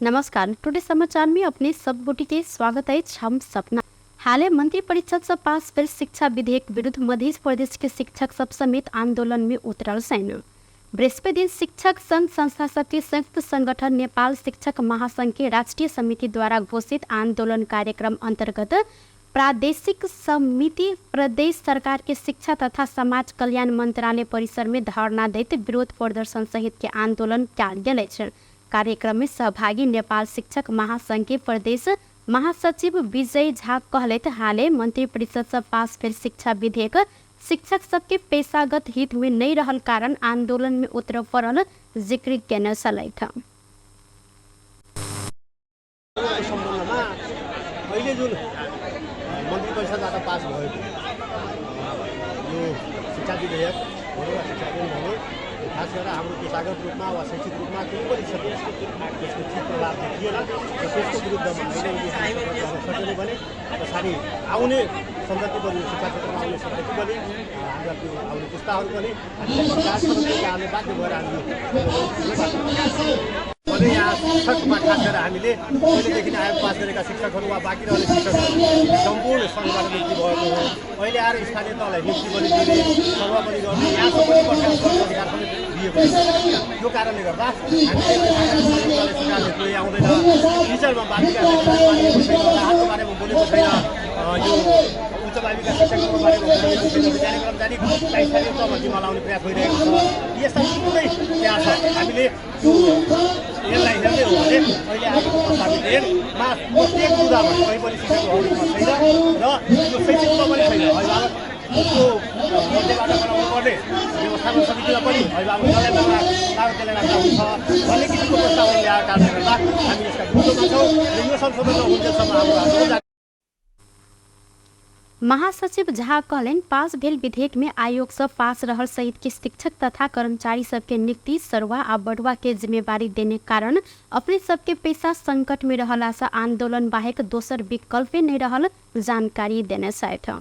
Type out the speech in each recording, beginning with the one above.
नमस्कार, टुडे समाचार में अपने सब गोटी के स्वागत अछि। हम सपना। हाले मंत्री परिषद से पास भेल शिक्षा विधेयक विरुद्ध मध्य प्रदेश के शिक्षक सब समेत आंदोलन में उतरल सैन। बृहस्पति दिन शिक्षक संघ संस्था सबके संयुक्त संगठन नेपाल शिक्षक महासंघ के राष्ट्रीय समिति द्वारा घोषित आंदोलन कार्यक्रम अंतर्गत प्रादेशिक समिति प्रदेश सरकार के शिक्षा तथा समाज कल्याण मंत्रालय परिसर में धरना दैत विरोध प्रदर्शन सहित के आंदोलन कयल गेल अछि। कार्यक्रम में सहभागी नेपाल शिक्षक महासंघ के प्रदेश महासचिव विजय झा कहलथि, हाले मंत्री परिषद से पास भेल शिक्षा विधेयक शिक्षक सबके पेशागत हित में नहीं रहल कारण आंदोलन में उतरय पड़ल जिक्र केने छलथि। सम्बन्धमा अहिले जुन मन्त्री परिषदबाट पास भएको यो शिक्षा विधेयक भनौँ वा शिक्षा ऐन भनौँ, खास गरेर हाम्रो पेसागत रूपमा वा शैक्षिक रूपमा कुनै पनि क्षेत्रमा त्यसको ठिक प्रभाव देखिएन र त्यसको विरुद्धमा अहिले यदि हामी सफल गर्न सकेनौँ भने पछाडि आउने सन्तति पनि, शिक्षा क्षेत्रमा आउने सन्तति पनि, हाम्रा त्यो आउने पुस्ताहरू पनि हामीलाई सरकार कारणले बाध्य भएर हामी भने यहाँ शिक्षकमा खास गरेर हामीले पहिलेदेखि नै आयोग पास गरेका शिक्षकहरू वा बाँकी रहने शिक्षकहरू सम्पूर्ण सङ्घबाट नियुक्ति भएको हो। अहिले आएर स्थानीय तहलाई नियुक्ति पनि दिने, सभा पनि गर्ने, यहाँसम्म पनि बर्खास्त गर्ने अधिकार पनि दिएको छ। त्यो कारणले गर्दा हामीले सरकारले कोही आउँदैन, टिचरमा बालिका मानिएको छैन, राहतको बारेमा बोलेको छैन, यो उच्च माध्यमिकका शिक्षकहरूको बारेमा बोलेको छैन, विद्यालय कर्मचारी स्थानीय तहमा जिम्मा लाउने प्रयास भइरहेको छ। यस्ता थुप्रै त्यहाँ छ। हामीले यो यसलाई हेर्ने हो भने अहिले आएको प्रस्तावित ऐनमा प्रत्येक बुँदामा कहीँ पनि शिक्षकको हकमा छैन र यो शैक्षिकमा पनि छैन। अभिभावकको मध्यबाट बनाउनु पर्ने व्यवस्थापन समितिमा पनि अभिभावक जसलाई लागत त्यसलाई राख्दा हुन्छ भन्ने किसिमको प्रस्ताव ल्याएको कारणले गर्दा हामी यसका विरुद्धमा छौँ र यो संशोधन नहुन्जेलसम्म हाम्रो आन्दोलन। महासचिव झा कहलनि, पास भेल विधेयक में आयोग से पास रहल सहित के शिक्षक तथा कर्मचारी सबके नियुक्ति सरुआ आ बढ़ुआ के जिम्मेवारी देने कारण अपने सबके पेशा संकट में रहला से आंदोलन बाहेक दोसर विकल्पे नहीं रहल जानकारी देने छथि।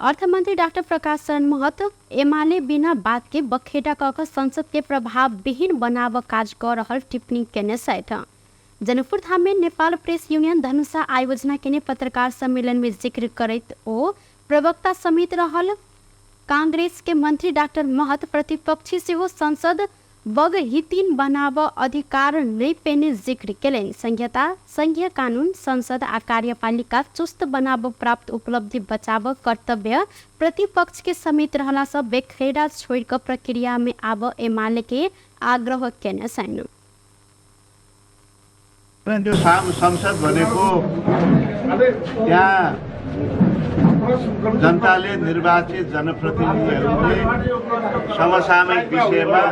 अर्थमन्त्री डाक्टर प्रकाश शरण महत एमाले बिना बात के बखेडा कऽ कऽ संसद के प्रभाव विहीन बनाब काज कऽ रहल टिप्पणी केने छथि। जनकपुर धाम में नेपाल प्रेस यूनियन धनुषा आयोजना केने पत्रकार सम्मेलन में जिक्र करैत ओ प्रवक्ता समेत रहल कांग्रेस के मंत्री डाक्टर महत प्रतिपक्षी सेहो संसद बगहितिन बनाब अधिकार नहि पेने जिक्र केलनि। संहिता, संघीय कानून, संसद आ कार्यपालिका चुस्त बनाब प्राप्त उपलब्धि बचाब कर्तव्य प्रतिपक्ष के समेत रहला सँ बेखेडा छोड़ि कऽ प्रक्रिया में आब एमाले के आग्रह केने छनि। त्यो संसद भनेको त्यहाँ जनताले निर्वाचित जनप्रतिनिधिहरूले समसामयिक विषयमा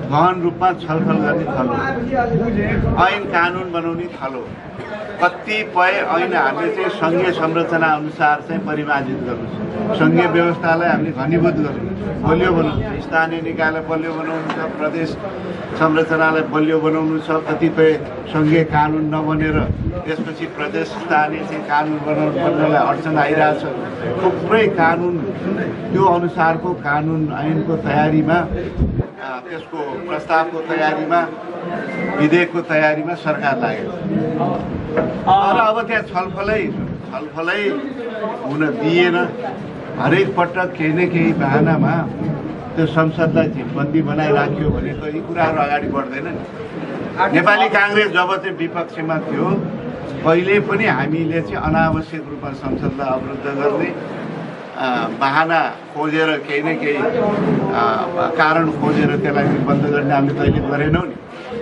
गहन रूपमा छलफल गर्ने थलो, ऐन कानुन बनाउने थलो। कतिपय ऐन हामीले चाहिँ सङ्घीय संरचना अनुसार चाहिँ परिमार्जित गर्नु छ, सङ्घीय व्यवस्थालाई हामीले घनीभूत गर्नु, बलियो बनाउनु छ, स्थानीय निकायलाई बलियो बनाउनु छ, प्रदेश संरचनालाई बलियो बनाउनु छ। कतिपय सङ्घीय कानुन नबनेर त्यसपछि प्रदेश स्थानीय चाहिँ कानुन बनाउनु पर्नेलाई अडचन आइरहेछ। थुप्रै कानुन त्यो अनुसारको कानुन ऐनको तयारीमा, त्यसको प्रस्तावको तयारीमा, विधेयकको तयारीमा सरकार लागेको छ। तर अब त्यहाँ छलफलै हुन दिएन। हरेक पटक केही न केही बहानामा त्यो संसदलाई चाहिँ बन्दी बनाइराख्यो भने त यी कुराहरू अगाडि बढ्दैन नि। नेपाली काङ्ग्रेस जब चाहिँ विपक्षमा थियो कहिले पनि हामीले चाहिँ अनावश्यक रूपमा संसदलाई अवरुद्ध गर्ने बहाना खोजेर केही न केही कारण खोजेर त्यसलाई बन्द गर्ने हामीले कहिले गरेनौँ नि।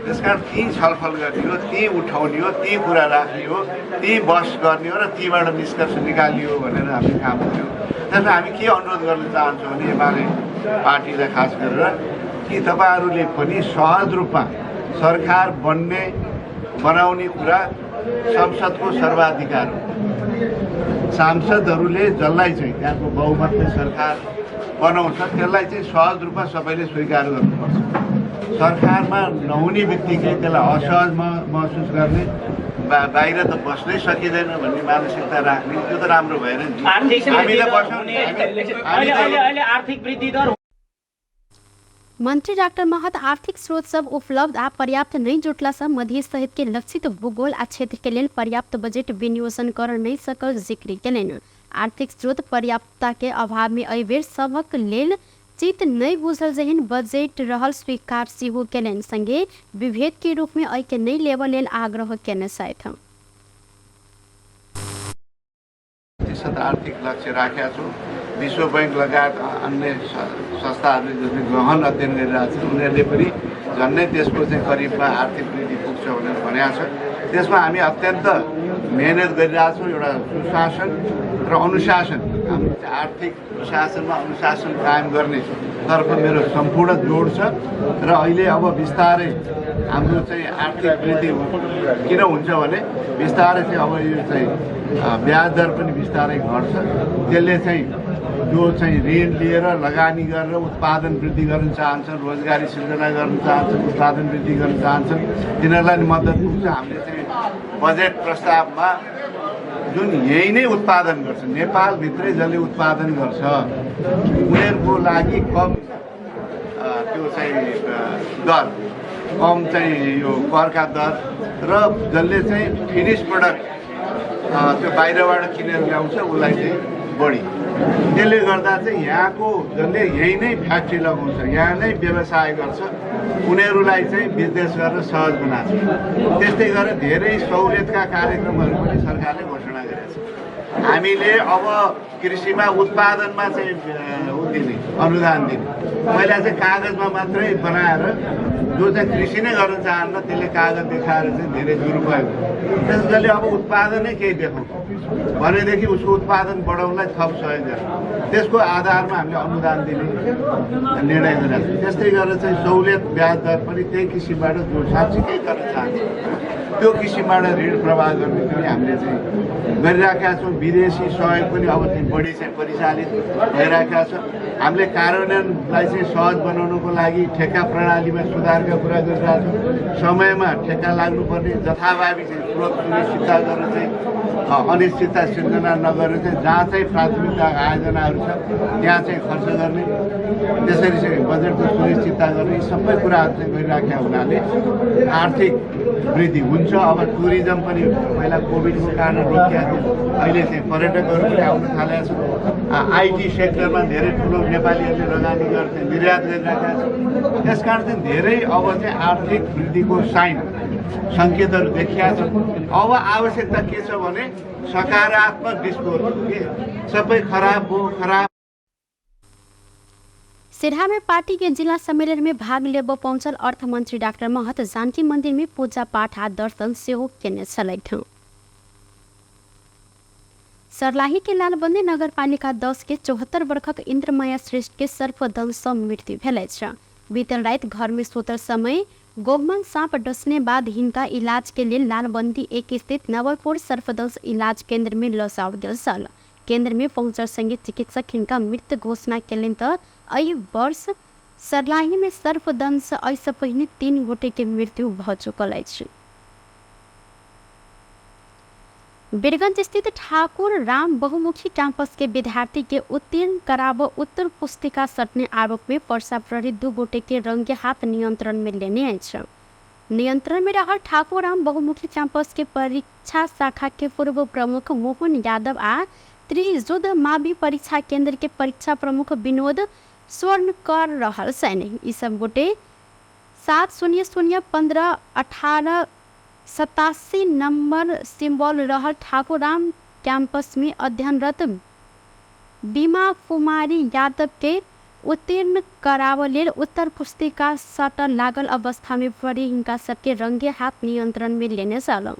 त्यसकारण ती छलफल गर्ने हो, ती उठाउने हो, ती कुरा राख्ने हो, ती बहस गर्ने हो र तीबाट निष्कर्ष निकाल्ने हो भनेर हामीले काम गऱ्यौँ। त्यसमा हामी के अनुरोध गर्न चाहन्छौँ भने एमाले पार्टीलाई खास गरेर कि तपाईँहरूले पनि सहज रूपमा सरकार बन्ने बनाउने कुरा संसदको सर्वाधिकार हो। सांसदहरूले जसलाई चाहिँ त्यहाँको बहुमतले सरकार बनाउँछ त्यसलाई चाहिँ सहज रूपमा सबैले स्वीकार गर्नुपर्छ। सरकारमा नहुने बित्तिकै त्यसलाई असहज महसुस गर्ने, बाहिर त बस्नै सकिँदैन भन्ने मानसिकता राख्ने त्यो त राम्रो भएन नि। आर्थिक हामी त वृद्धि दर बस्यौँ नि, हुने हामी त अहिले आर्थिक वृद्धि दर। मंत्री डाक्टर महत आर्थिक स्रोत सब उपलब्ध आ पर्याप्त नहि जुटला सँ मधेश सहित के लक्षित भूगोल आ क्षेत्र के लेल पर्याप्त बजेट विनियोजन कर नहि सकल जिक्र केलनि। आर्थिक स्रोत पर्याप्तता के अभाव मे एहि बेर सभक लेल चित नहि बुझल जेहन बजेट रहल स्वीकार सेहो केलनि, संगे विभेद के रूप मे एहि के नहि लेबय लेल आग्रह केने छथि। प्रतिशत आर्थिक लक्ष्य राखेका छौँ। विश्व बैङ्क लगायत अन्य संस्थाहरूले जसले गहन अध्ययन गरिरहेको छन् उनीहरूले पनि झन्डै त्यसको चाहिँ करिबमा आर्थिक वृद्धि पुग्छ भनेर भनेको छ। त्यसमा हामी अत्यन्त मेहनत गरिरहेछौँ। एउटा सुशासन र अनुशासन, हाम्रो चाहिँ आर्थिक प्रशासनमा अनुशासन कायम गर्ने तर्फ मेरो सम्पूर्ण जोड छ र अहिले अब बिस्तारै हाम्रो चाहिँ आर्थिक वृद्धि किन हुन्छ भने बिस्तारै चाहिँ अब यो चाहिँ ब्याज दर पनि बिस्तारै घट्छ। त्यसले चाहिँ जो चाहिँ ऋण लिएर लगानी गरेर उत्पादन वृद्धि गर्न चाहन्छन्, रोजगारी सिर्जना गर्न चाहन्छन्, उत्पादन वृद्धि गर्न चाहन्छन्, तिनीहरूलाई पनि मद्दत पुग्छ। हामीले चाहिँ बजेट प्रस्तावमा जुन यहीँ नै उत्पादन गर्छ, नेपालभित्रै जसले उत्पादन गर्छ उनीहरूको लागि कम त्यो चाहिँ दर, कम चाहिँ यो करका दर र जसले चाहिँ फिनिस प्रडक्ट त्यो बाहिरबाट किनेर ल्याउँछ उसलाई चाहिँ बढी। त्यसले गर्दा चाहिँ यहाँको जसले यहीँ नै फ्याक्ट्री लगाउँछ, यहाँ नै व्यवसाय गर्छ, उनीहरूलाई चाहिँ बिजनेस गर्न सहज बनाएको छ। त्यस्तै गरेर धेरै सहुलियतका कार्यक्रमहरू पनि सरकारले घोषणा गरेको छ। हामीले अब कृषिमा उत्पादनमा चाहिँ उ दिने, अनुदान दिने, पहिला चाहिँ कागजमा मात्रै बनाएर जो चाहिँ कृषि नै गर्न चाहन्न त्यसले कागज देखाएर चाहिँ धेरै दुरुपयोग। त्यसले अब उत्पादनै केही देखाउँछ भनेदेखि उसको उत्पादन बढाउनलाई थप सहयोग गर्छ। त्यसको आधारमा हामीले अनुदान दिने निर्णय गरेका छौँ। त्यस्तै गरेर चाहिँ सहुलियत ब्याज दर पनि त्यही किसिमबाट जो साँच्चीकै गर्न चाहन्छ त्यो किसिमबाट ऋण प्रवाह गर्ने पनि हामीले चाहिँ गरिराखेका छौँ। विदेशी सहयोग पनि अब चाहिँ बढी चाहिँ परिचालित भइराखेका छ। हामीले कार्यान्वयनलाई चाहिँ सहज बनाउनको लागि ठेक्का प्रणालीमा सुधारका कुरा गरिरहेका छौँ। समयमा ठेक्का लाग्नुपर्ने, जथाभावी चाहिँ स्रोत सुनिश्चितता गरेर चाहिँ अनिश्चितता सिर्जना नगरेर चाहिँ जहाँ चाहिँ प्राथमिकता आयोजनाहरू छ त्यहाँ चाहिँ खर्च गर्ने, त्यसरी चाहिँ बजेटको सुनिश्चितता गर्ने, यी सबै कुराहरू चाहिँ गरिराखेका हुनाले आर्थिक वृद्धि हुन्छ। अब टुरिज्म पनि पहिला कोभिडको कारण रोकिएको थियो, अहिले चाहिँ पर्यटकहरू पनि आउन थालेका छन्। IT सेक्टरमा धेरै ठुलो नेपालीहरूले लगानी गरेर चाहिँ निर्यात गरिराखेका छन्। त्यसकारण चाहिँ धेरै अब चाहिँ आर्थिक वृद्धिको साइन सङ्केतहरू देखिया छन्। अब आवश्यकता के छ भने सकारात्मक डिस्कोर्स, के सबै खराब हो खराब। सिरहा में पार्टी के जिला सम्मेलन में भाग लेब पहुंचल अर्थमंत्री डाक्टर महत जानकी मंदिर में पूजा पाठ आ दर्शन सेहो केने छलथि। सर्लाही के लालबन्दी नगरपालिका 10 के 74 वर्षक इन्द्रमाया श्रेष्ठ के सर्पदंश सँ मृत्यु भेल अछि। बीतल राति घर में सुतल समय गोहमन सांप डसने बाद हिनका इलाज के लेल लालबन्दी 1 स्थित नवलपुर सर्पदंश इलाज केंद्र में लऽ जाओल गेल छल। केंद्र में पहुंचल संगे चिकित्सक हिनका मृत घोषणा केलनि त एहि वर्ष सर्लाही में सर्पदंश एहिसँ पहिने 3 गोटे के मृत्यु भऽ चुकल अछि। बीरगंज स्थित ठाकुर राम बहुमुखी कैंपस के विद्यार्थी के उत्तीर्ण कराब उत्तर पुस्तिका सटने आरोप में पर्सा प्रहरी 2 गोटे के रंगे हाथ नियंत्रण में लेने अछि। नियंत्रण में रहल ठाकुर राम बहुमुखी कैंपस के परीक्षा शाखा के पूर्व प्रमुख मोहन यादव आ त्रिजुध मावि परीक्षा केंद्र के परीक्षा प्रमुख विनोद स्वर्णकर रहल छनि। ई सब गोटे 7 0 0 15 18 87 नंबर सिंबल रहल ठाकुरराम कैंपस में अध्ययनरत बीमा कुमारी यादव के उत्तीर्ण कराबऽ लेल उत्तर पुस्तिका सटऽ लागल अवस्था में पड़ी हिनका सबके रंगे हाथ नियंत्रण में लेने छल।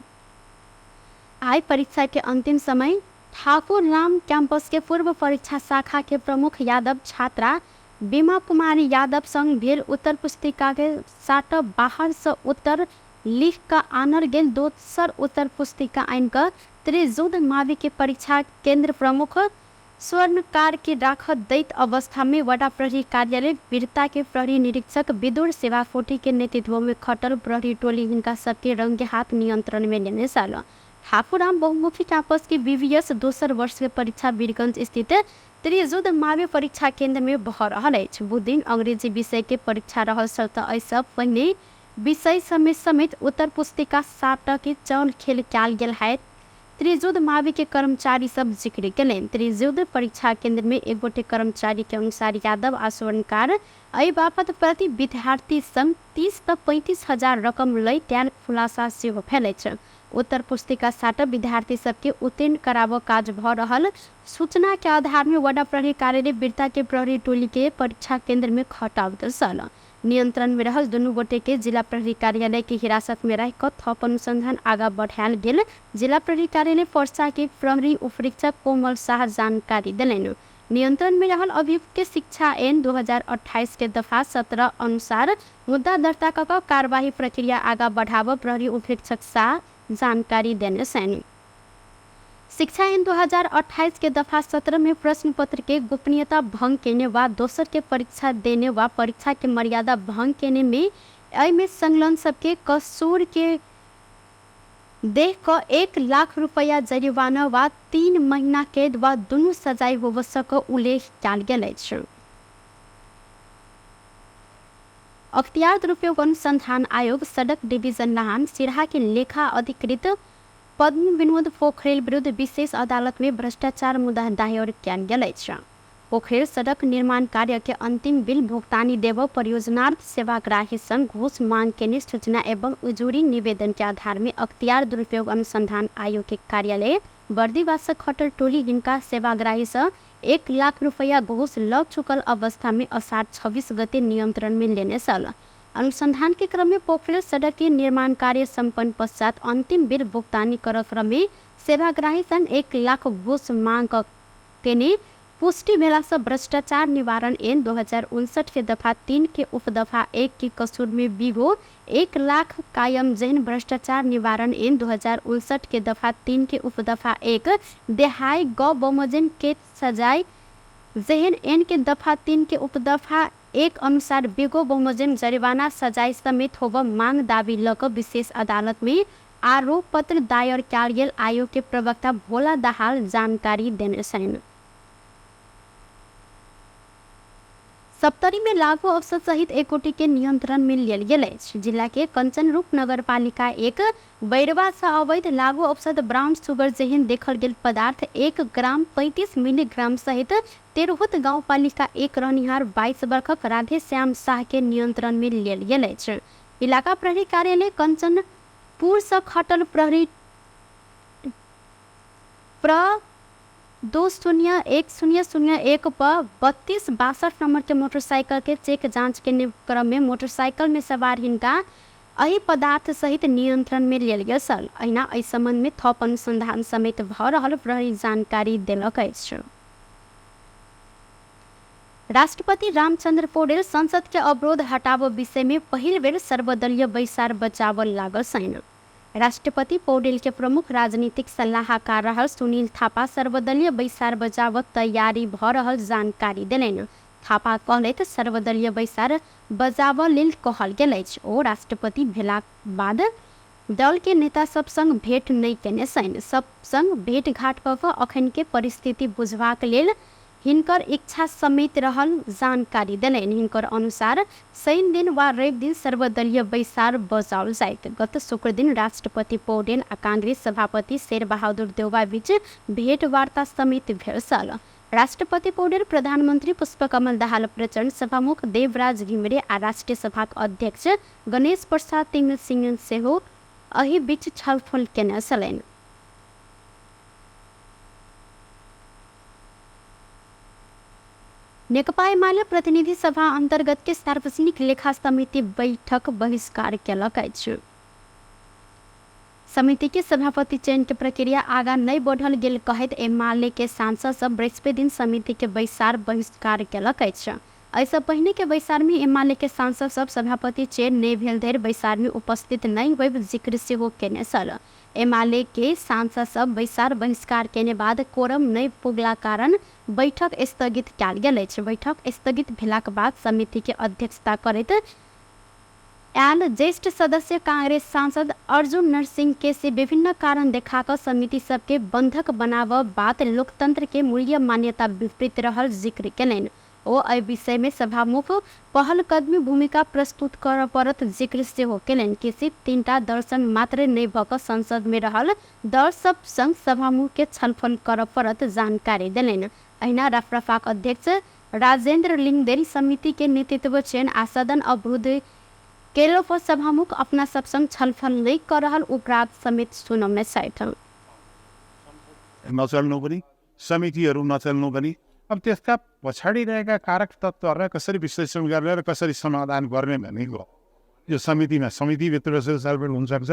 आइ परीक्षा के अंतिम समय ठाकुर राम कैंपस के पूर्व परीक्षा शाखा के प्रमुख यादव छात्रा बीमा कुमारी यादव संग भेल उत्तर पुस्तिका के साटऽ बाहर सँ उत्तर लिख कऽ आनल गेल दोसर उत्तर पुस्तिका आनि कऽ त्रिजुध मावि के परीक्षा केंद्र प्रमुख स्वर्णकार के राखऽ दैत अवस्था में वडा प्रहरी कार्यालय बिरता के प्रहरी निरीक्षक विदुर सेवाकोटी के नेतृत्व में खटल प्रहरी टोली हिनका सबके रंगे हाथ नियंत्रण में लेने छल। ठाकुराम बहुमुखी कैंपस के बीबीएस दोसर वर्ष के परीक्षा वीरगंज स्थित त्रिजुद मावे परीक्षा केंद्र में भऽ रहल अछि। बुधदिन अंग्रेजी विषय के परीक्षा रहल छल तऽ एहिसँ पहिने विषय समेत समेत उत्तर पुस्तिका सात के चयन खेल कयल गेल हैत। त्रिजुद मावि के कर्मचारी सब जिक्र केलनि। त्रिजुद परीक्षा केंद्र में एक गोटे कर्मचारी के अनुसार यादव आ स्वर्णकार एहि बाबत प्रति विद्यार्थी संग 30 सँ 35 हजार रकम लय तेल खुलासा सेहो भेल अछि। उत्तर पुस्तिका साट विद्यार्थी सबके उत्तीर्ण कराबऽ काज भऽ रहल सूचना के आधार में वडा प्रहरी कार्यालय बिरता के प्रहरी टोली के परीक्षा केंद्र में खटाल गेल छल। नियंत्रण में रहल दुनू गोटे के जिला प्रहरी कार्यालय के हिरासत में राखि कऽ थप अनुसंधान आगा बढ़ायल गेल जिला प्रहरी कार्यालय पर्सा के प्रहरी उपरीक्षक कोमल शाह जानकारी देलनि। नियंत्रण में रहल अभियुक्त के शिक्षा एन 2028 के दफा 17 अनुसार मुद्दा दर्ता कऽ कऽ कार्यवाही प्रक्रिया आगा बढ़ाबऽ प्रहरी उपरीक्षक शाह जानकारी देने छनि। शिक्षा ऐन 2028 के दफा 17 में प्रश्न पत्र के गोपनीयता भंग केने वा दोसर के परीक्षा देने वा परीक्षा के मर्यादा भंग केने में एहिमे संलग्न सबके कसूर के देख कऽ 1 लाख रुपैआ जरिमाना वा 3 महीना कैद वा दुनू सजाय होबऽ सक उल्लेख कयल गेल अछि। अख्तियार दुरुपयोग अनुसंधान आयोग सडक डिभिजन लहान सिरहा के लेखा अधिकृत पद्म विनोद पोखरेल विरुद्ध विशेष अदालत में भ्रष्टाचार मुद्दा दायर कयल गेल अछि। पोखरेल सडक निर्माण कार्य के अंतिम बिल भुगतानी देब परियोजनार्थ सेवाग्राही संग घूस मांग केने सूचना एवं उजूरी निवेदन के आधार में अख्तियार दुरुपयोग अनुसंधान आयोग के कार्यालय बर्दीवासक खटल टोली हिनका सेवाग्राही सँ 1 लाख रुपैया घूस ल चुकल अवस्था में अषाढ़ 26 गते नियंत्रण में लेने छल। अनुसंधान के क्रम में पोखरेल सड़क के निर्माण कार्य संपन्न पश्चात अंतिम बिल भुगतानी कर क्रम में सेवाग्राही संग 1 लाख घूस मांग केने पुष्टि भेला सँ भ्रष्टाचार निवारण ऐन 2059 के दफा 3 के उपदफा 1 के कसूर में बिगो 1 लाख कायम जैन भ्रष्टाचार निवारण ऐन 2059 के दफा 3 के उपदफा 1 देहाई ग बमोजिम के सजाय जेहन ऐन के दफा 3 के उपदफा 1 अनुसार बिगो बमोजिम जरिवाना सजाय समेत होब मांग दावी लऽ कऽ विशेष अदालत में आरोप पत्र दायर कयल गेल आयोग के प्रवक्ता भोला दाहाल जानकारी देने छनि। सप्तरी में लागू औषध सहित एक गोटी के नियंत्रण में लेल गेल अछि। जिला के कंचनरूप नगरपालिका 1 बैरवा सँ अवैध लागू औषध ब्राउन शुगर जेहन देखल गेल पदार्थ 1 ग्राम 35 मिलीग्राम सहित तिरहुत गाउँपालिका 1 रहनिहार 22 वर्षक राधेश्याम शाह के नियंत्रण में लेल गेल अछि। इलाका प्रहरी कार्यालय कंचनपुर सँ खटल प्रहरी प्र 201001 पर 3262 नंबर के मोटरसाइकिल के चेक जांच के क्रम में मोटरसाइकिल में सवार हिनका एहि पदार्थ सहित नियंत्रण में लेल गेल छल। अहिना एहि संबंध में थप अनुसंधान समेत भऽ रहल प्रहरी जानकारी देलक अछि। राष्ट्रपति रामचंद्र पौडेल संसद के अवरोध हटाबऽ विषय में पहिल बेर सर्वदलीय बैसार बचाबऽ लागल छनि। राष्ट्रपति पौडेल के प्रमुख राजनीतिक सल्लाहकार रहल सुनील थापा सर्वदलीय बैसार बजाबऽ तैयारी भऽ रहल जानकारी देलनि। थापा कहलथि सर्वदलीय बैसार बजाबऽ लेल कहल गेल अछि। ओ राष्ट्रपति भेलाक बाद दल के नेता सब संग भेंट नहि केने छनि। सब संग भेंटघाट कऽ कऽ अखन के परिस्थिति बुझबाक लेल हिनकर इच्छा समेत रहल जानकारी देलनि। हिनकर अनुसार शनि दिन वा रवि दिन सर्वदलीय बैसार बजाओल जाइत। गत शुक्र दिन राष्ट्रपति पौडेल आ कांग्रेस सभापति शेरबहादुर देउवा बीच भेंटवार्ता समेत भेल छल। राष्ट्रपति पौडेल प्रधानमन्त्री पुष्पकमल दाहाल प्रचण्ड, सभामुख देवराज घिमिरे आ राष्ट्रिय सभाक अध्यक्ष गणेश प्रसाद तिमिल सिंह सेहो एहि बीच छलफल केने छलनि। नेकपा एमाले प्रतिनिधि सभा अंतर्गत के सार्वजनिक लेखा समिति बैठक बहिष्कार केलक अछि। समिति के सभापति चयन के प्रक्रिया आगा नहि बढ़ल गेल कहैत एमाले के सांसद सब बृहस्पति दिन समिति के बैसार बहिष्कार केलक अछि। एहिसँ पहिने के बैसार में एमाले के सांसद सब सभापति चयन नहि भेल धरि बैसार में उपस्थित नहि होयब जिक्र सेहो केने छल। एमाले के सांसद सब बैसार बहिष्कार केने बाद कोरम नहि पुगला कारण बैठक स्थगित कयल गेल अछि। बैठक स्थगित भेलाक बाद समिति के अध्यक्षता करैत आयल ज्येष्ठ सदस्य कांग्रेस सांसद अर्जुन नरसिंह केसी विभिन्न कारण देखा समिति सबके बंधक बनाव बात लोकतंत्र के मूल्य मान्यता विपरीत रहल जिक्र केलनि। ओ एहि विषय में सभामुख पहल कदमी भूमिका प्रस्तुत कर पड़त जिक्र सेहो केलनि। केसी 3टा दल संग मात्र नहि भऽ कऽ संसद में रहल दल सब संग सभामुख के छलफल कर पड़त जानकारी देलनि। अहिना राप्रपाक अध्यक्ष राजेंद्र लिंगदेन समिति के नेतृत्व चयन आ सदन अवरुद्ध केलो पर सभामुख अपना सब संग छलफल नहीं कर रहल उपराग समेत सुनौने छथि। नचल्नु पनि, समितिहरू नचल्नु पनि, अब त्यसका पछाडि रहेका कारक तत्त्वहरूलाई कसरी विश्लेषण गर्ने र कसरी समाधान गर्ने भन्ने हो। यो समितिमा समितिभित्र छलफल हुनसक्छ,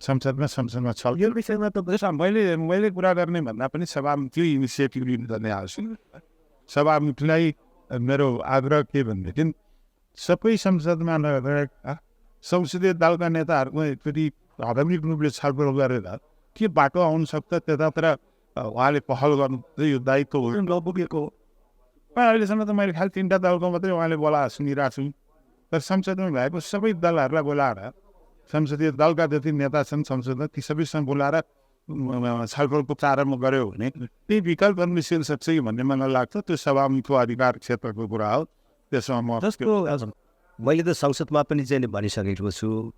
संसदमा संसदमा छलफल। यो विषयमा त मैले मैले कुरा गर्ने भन्दा पनि सभामुखले इनिसिएटिभ लिनुपर्ने आवश्यक। सभामुखलाई मेरो आग्रह के भनेदेखि सबै संसदमा रहेका संसदीय दलका नेताहरूको एकचोटि प्राथमिक रूपले छलफल गरेर के बाटो आउन सक्छ त्यतातिर उहाँले पहल गर्नु यो दायित्व हो। नपुगेको अहिलेसम्म त मैले खालि 3टा दलको मात्रै उहाँले बोलाएर सुनिरहेको छु, तर संसदमा भएको सबै दलहरूलाई बोलाएर संसदीय दलका जति नेता छन् संसदमा ती सबैसँग बोलाएर छलफलको प्रारम्भ गऱ्यो भने त्यही विकल्पहरू निस्किन सक्छ कि भन्ने मलाई लाग्छ। त्यो सभामुखको अधिकार क्षेत्रको कुरा हो। त्यसमा म जस्तो मैले त संसदमा पनि चाहिँ भनिसकेको छु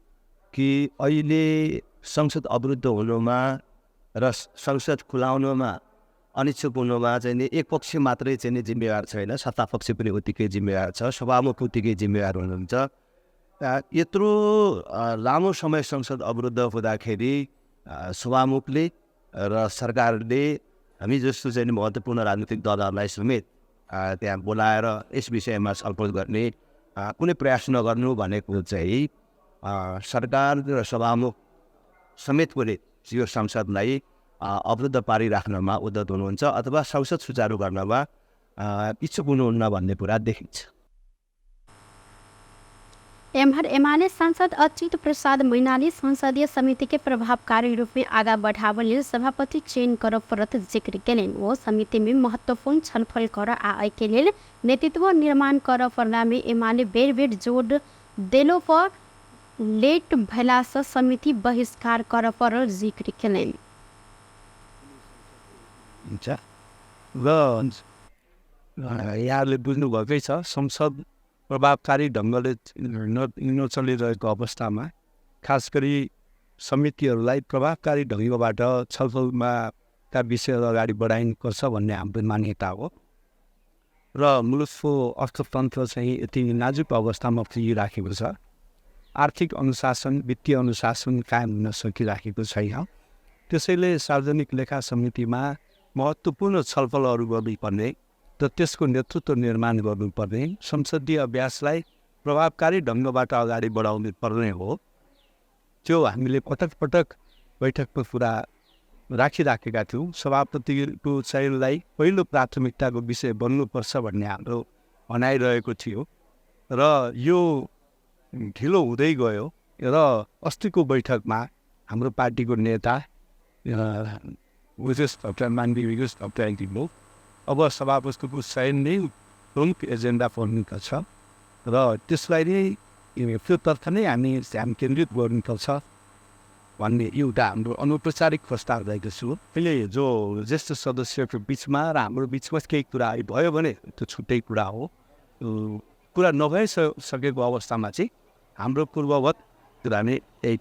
कि अहिले संसद अवरुद्ध हुनुमा र संसद खुलाउनुमा अनिच्छुक हुनुमा चाहिँ नि एक पक्ष मात्रै चाहिँ नि जिम्मेवार छैन, सत्ता पक्ष पनि उत्तिकै जिम्मेवार छ, सभामुख उत्तिकै जिम्मेवार हुनुहुन्छ। यत्रो लामो समय संसद अवरुद्ध हुँदाखेरि सभामुखले र सरकारले हामी जस्तो चाहिँ महत्त्वपूर्ण राजनीतिक दलहरूलाई समेत त्यहाँ बोलाएर यस विषयमा छलफल गर्ने कुनै प्रयास नगर्नु भनेको चाहिँ सरकार र सभामुख समेतकोले यो संसदलाई अवरुद्ध पारिराख्नमा उद्यत हुनुहुन्छ अथवा संसद सुचारू गर्नमा इच्छुक हुनुहुन्न भन्ने कुरा देखिन्छ। एम्हर एमाले सांसद अच्युत प्रसाद मैनाली संसदीय समिति के प्रभावकारी रूप में आगा बढ़ाव लेल सभापति चयन कर परत जिक्र केलनि। ओ समिति में महत्वपूर्ण छलफल कर आ एहि लेल नेतृत्व निर्माण कर पड़ला में एमाले बेर बेर जोड़ देलो पर लेट भेला से समिति बहिष्कार कर पड़ल जिक्र केलनि। हुन्छ र यहाँले बुझ्नुभएकै छ, संसद प्रभावकारी ढङ्गले नचलिरहेको अवस्थामा खास गरी समितिहरूलाई प्रभावकारी ढङ्गबाट छलफलमा का विषयहरू अगाडि बढाइनुपर्छ भन्ने हाम्रो मान्यता हो। र मुलुकको अर्थतन्त्र चाहिँ यति नाजुक अवस्थामा पुगिराखेको छ, आर्थिक अनुशासन वित्तीय अनुशासन कायम हुन सकिराखेको छैन। त्यसैले सार्वजनिक लेखा समितिमा महत्त्वपूर्ण छलफलहरू गर्नुपर्ने र त्यसको नेतृत्व निर्माण गर्नुपर्ने, संसदीय अभ्यासलाई प्रभावकारी ढङ्गबाट अगाडि बढाउनु पर्ने हो। त्यो हामीले पटक पटक बैठकमा कुरा राखिराखेका थियौँ। सभापतिको चयनलाई पहिलो प्राथमिकताको विषय बन्नुपर्छ भन्ने हाम्रो भनाइरहेको थियो र यो ढिलो हुँदै गयो। र अस्तिको बैठकमा हाम्रो पार्टीको नेता विशेष डक्टर मानवी विशेष डक्टर अब सभापतिको चयन नै प्रमुख एजेन्डा पर्नुपर्छ र त्यसलाई नै त्योतर्फ नै हामी ध्यान केन्द्रित गर्नुपर्छ भन्ने एउटा हाम्रो अनौपचारिक प्रस्ताव रहेको छु। अहिले जो ज्येष्ठ सदस्यको बिचमा र हाम्रो बिचमा केही कुरा भयो भने त्यो छुट्टै कुरा हो। कुरा नभइसकेको अवस्थामा चाहिँ हाम्रो पूर्ववत कुरा नै त्यही